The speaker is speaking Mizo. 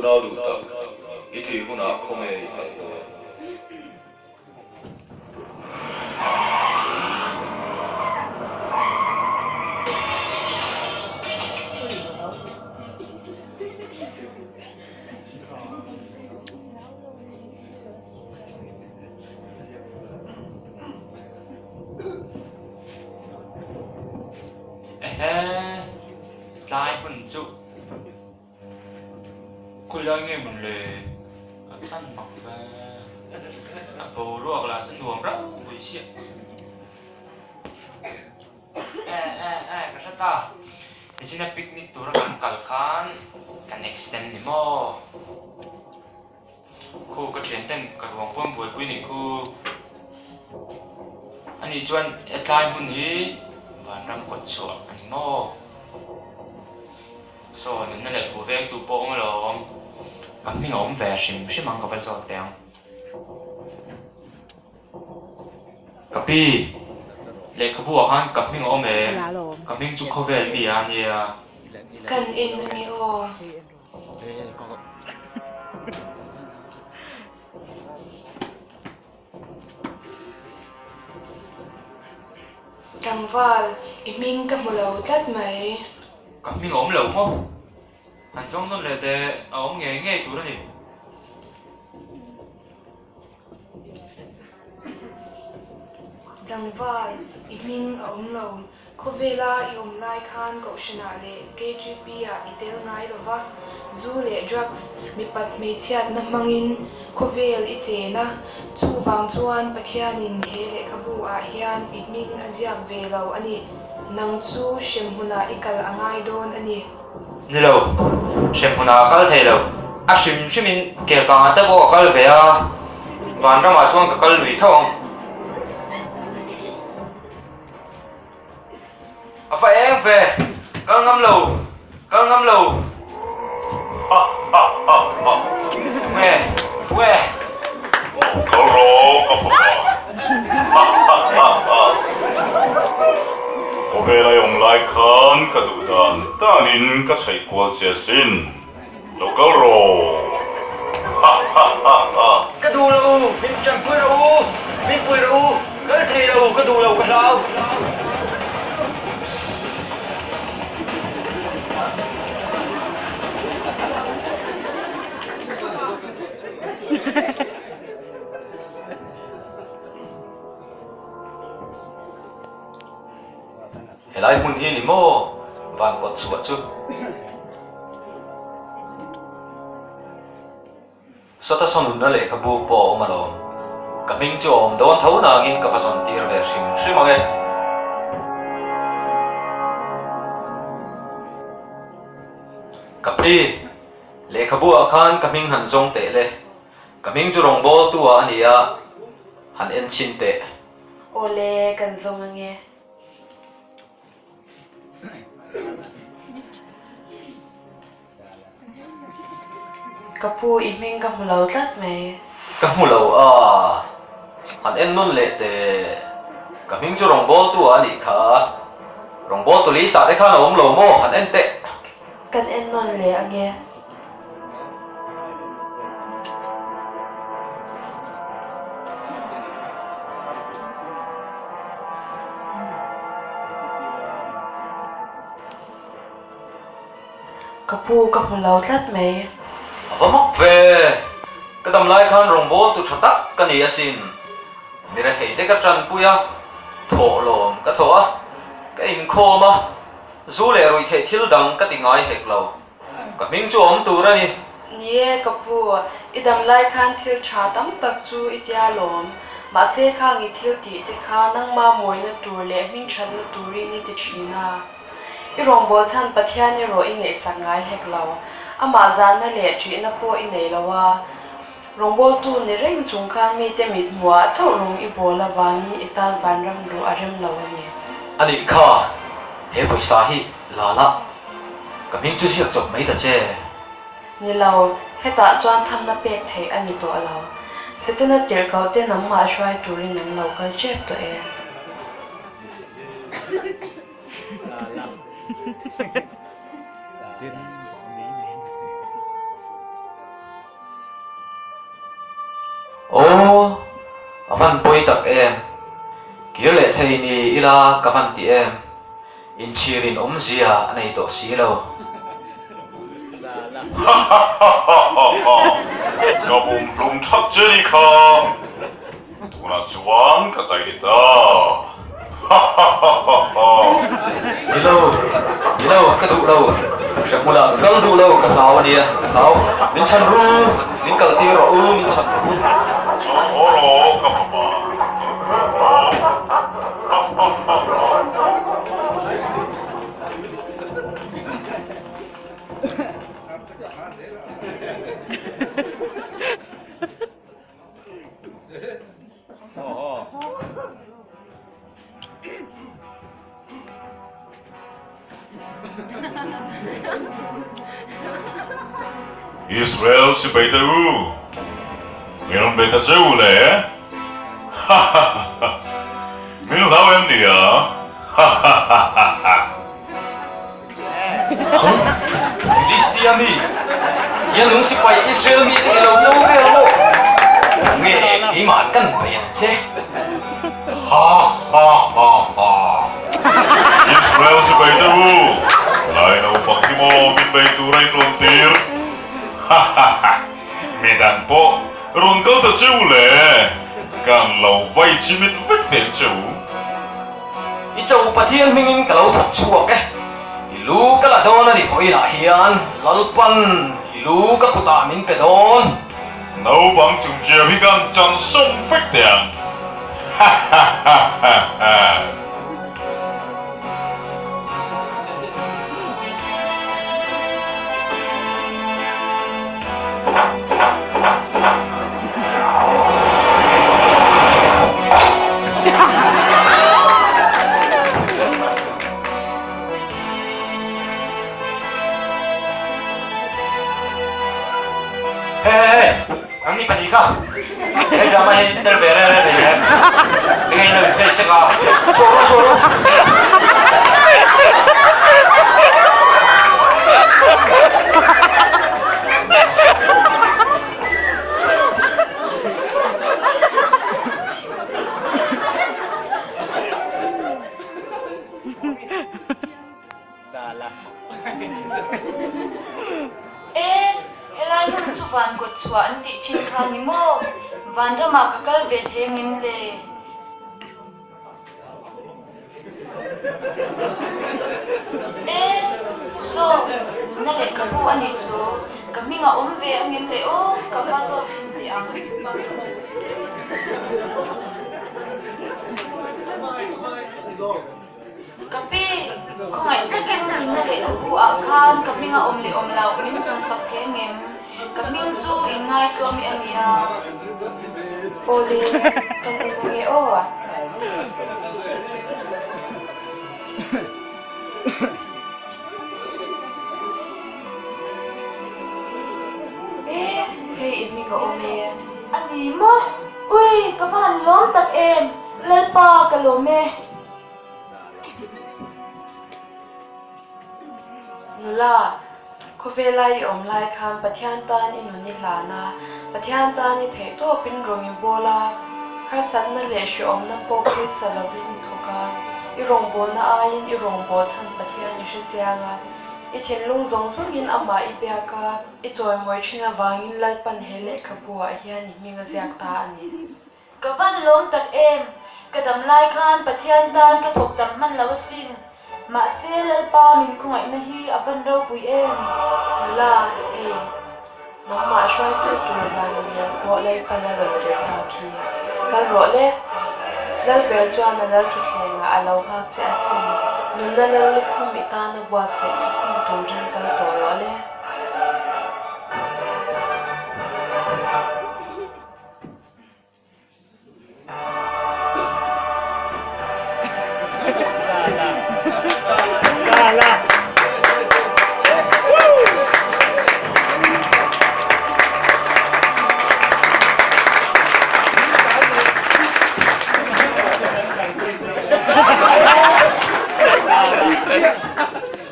Unau duh tak, i thih hunah khawnge i kal dawn? Ehe, tlai hmun chu khawilai nge mawn le? A fan mak ve. A boruak lah chu nuam rau pui chiah. E e e, ka hre ta. Tichina picnic tura kan kal khan kan accident ni maw? Khu ka thian ten ka ruang pawn buaipui nih khu. Ani chuan hetlai hmun hi vanram kawt chhuah a ni maw? Saw nunna leh thu vengtu pawh awm alawm. Ka hming a awm ve hrim hrim ang ka va zawt teh ang. Ka pi, lehkhabu ah khan ka hming a awm em? Ka hming chu khawvel mi a nia. Kan en a ni aw. Tlangval, i hming ka hmu lo tlat mai. Ka hming a awm lo maw? Han zawng nawn leh teh, a awm ngei ngei tur a ni. Tlangval, i hming a awm lo. Khawvela i awm lai khan Kohhranah leh KGP-ah i tel ngai lo va, zu leh drugs, mipat hmeichhiatna hmangin khawvel i chen a, chuvang chuan Pathianin he lehkhabu-ah hian i hming a ziak ve lo a ni. Nang chu hremhmunah i kal a ngai dawn a ni. Ni lo, hremhmunah a kal thei lo. A hrim hrimin Kelkangah te pawh ka kal ve a, Vanramah chuan ka kal lui tho ang. A fa eng ve, kal ngam lo, kal ngam lo. Ha ha ha ha. Tunge, tunge. Kal rawh ka fapa. Ha ha ha ha. Khawvel a awm lai khan ka duh dan danin ka chheih kual che asin. Lo kal rawh. Ha ha ha ha. Ka duh lo, min tanpui rawh u, min pui rawh u, kal thei lo, ka duh lo, ka hlau. Helai hmun hi ni maw van kawt chhuah chu. Sawta saw nunna lehkhabu pawh a awm alawm. Ka hming chu a awm dawn tho nangin ka va zawn tir ve hrim hrim ang e. Ka pi, lehkhabu ah khan ka hming han zawng teh le. Ka hming chu rawngbawltu ah a ni a, han en chhin teh. Awle, kan zawng ange. Ka pu i hming ka hmu lo tlat mai. Ka hmu lo a, han en nawn leh teh. Ka hming chu rawngbawltu ah a nih kha. Rawngbawltu lisa te khan a awm lo maw? Han en teh. Kan en nawn leh ange. Ka pu ka hmu lo tlat mai. A va mak ve! Ka dam lai khan rawngbawltu tha tak ka ni asin. Mi rethei te ka tanpui a, thawhlawm ka thawh a, ka inkhawm a, zu leh ruihtheih thil dang ka ti ngai hek lo. Ka hming chu a awm tur a ni. Ni e, ka pu, i dam lai khan thil tha tam tak chu i tia lawm. Mahse khang i thil tih te kha nangma mawina tur leh hming thatna turin i ti thin a. I rawngbâwl chhan Pathian erawh i ngaihsak ngai hek lo. Amah zahna leh ṭihna pawh i nei lo a. Rawngbâwltu ni reng chung khan mite mit hmuhah chauh rawng i bâwl avângin i tân vanram luh a rem lo a ni. A nih kha, he pawisa hi la la, ka hming chu ziak chawp mai ta che. Ni lo, hetah chuan thamna pek theih a ni tawh lo. Setana tirhkohte nangmah hruai turin an lo kal ṭep tawh e. Aw, a van pawi tak em? Kir leh thei ni ila ka van ti em? Inchhirin awmzia a nei tawh si lo. Ha ha ha ha ha ha! Ka bum hlum thak che ni kha! Tunah chuan ka tai ni ta. Ha ha ha ha ha! Ni lo, ni lo, ka duh lo. Hrehmunah ka kal duh lo, ka hlau a nia, ka hlau. Min chhan ru, min kal tir rawh u, min chhan rawh u. Lo haw rawh, ka fapa, lo haw rawh. Ha ha ha ha! Israel sipai te u, min rawn bei ta che u le? Ha ha ha ha! Min hlau em nia? Ha ha ha ha ha! Nang, Filistia mi, hian nung sipai Israel mite i lo cho vel maw? Nge keimah kan bei ang che? Ha ha ha ha! Israel sipai te u, lai naupang hi maw min bei tura in rawn tir? Ha ha ha! Midang pawh rawn kal ta che u le, kan lo vai chimit vek teh che u. I cho Pathian hmingin ka lo thawk chhuak e. I lu ka la dawn a ni vawiinah hian Lalpan i lu ka kutah min pe dawn. Naupang chungchiau hi kan chan sawm vek teh ang. Ha ha ha ha ha. Hey hey hey, nangni pahnih kha he drama hi tel ve reng reng thei em? Enge in lo in play sek a? Chhuah ru chhuah ru. E, helai hmun chu van kawt chhuah an tih thin kha ni maw? Vanramah ka kal ve thei angem le? E, saw, nunna lehkhabu a nih saw, ka hming a awm ve angem le aw, ka va zawt chhin teh ang. Ka pi, khawngaih takin nunna lehkhabu ah khan ka hming a awm leh awm loh min zawn sak thei angem? Ka hming chu in ngaitluah mi a nia. Awle, kan en ange aw. E, hei i hming a awm e. A ni maw? Ui, ka va han lawm tak em! Lalpa, ka lawm e. Nula, khawvela i awm lai khan Pathian tan i nun i hlan a, Pathian tan i theih tawpin rawng i bawl a, harsatna leh hrehawmna pawh pawisa lovin i thawk a, i rawngbawlna aiin i rawngbawl chhan Pathian i hre chiang a, i thinlung zawng zawngin amah i biak a, i chawimawi thin avangin Lalpan he lehkhabu ah hian i hming a ziak ta a ni. Ka van lawm tak em? Ka dam lai khan Pathian tan ka thawk tam hman lo asin. Mahse Lalpa min khawngaihna hi a van ropui em? Nula, hei, nangmah hruaitu tur vanamial pawh Lalpan a rawn tirh ta khi. Kal rawh le. Lalber chuan a lal thutthlengah a lo nghak che asin. Nunna lal lukhum i tana buatsaih chu khum turin kal tawh.